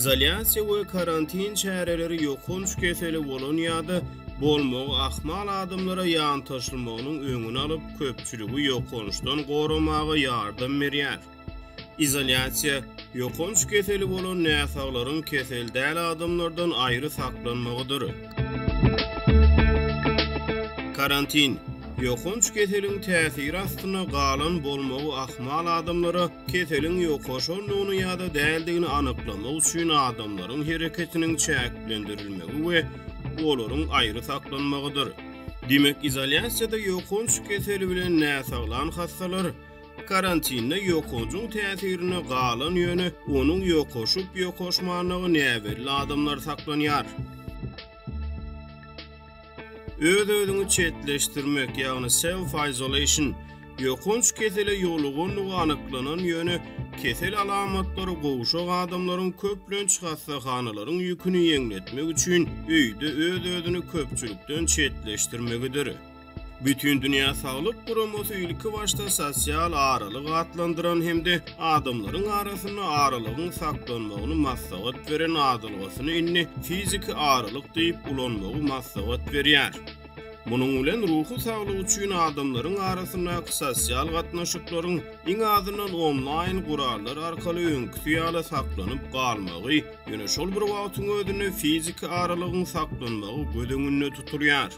Izolýasiýa we karantin çäreleri ýokanç keseli bolan ýa-da bolmagy ahmal adamlara ýantaşylmagynyň öňüni alyp, köpçüligi ýokançdan goramaga ýardam berýär. Izolýasiýa, ýokanç keseli bolan näsaglaryň kesel däl adamlardan aýry saklanmagydyr. Karantin, ýokanç keseliň täsiri astynda galan bolmagy ahmal adamlara keseliň ýokaşandygyny ýa-da däldigini anyklamak üçin adamlaryň hereketiniň çäklendirilmegi we olaryň aýry saklanmagydyr. Diýmek, izolýasiýada ýokanç keseli bilen näsaglan hassalar Karantinde ýokanjyň täsirinde galan ýöne onuň ýokaşyp-ýokaşmanlygy näbelli adamlar saklanýar. Öz-özüňi çetleşdirmek, ýagny self-isolation, ýokanç kesele ýolugandygy anyklanan ýöne kesel alamatlary gowşak adamlaryň köplenç hassahanalaryň ýüküni ýeňletmek üçin öýde öz-özüni köpçülikden çetleşdirmegidir. Bütindünýä Saglyk Guramasy ilkibaşda sosial aralyk atlandyran hem-de adamlaryň arasynda aralygyň saklanmagyny maslahat beren adalgasyny indi fiziki aralyk diýip ulanmagy maslahat berýär. Munuň bilen ruhy saglyk üçin adamlaryň arasyndaky sosial gatnaşyklaryň iň azyndan onlaýn gurallar arkaly öňküsi ýaly saklanyp galmagy, ýöne şol bir wagtyň özünde fiziki aralygyň saklanmagy göz öňünde tutulýar.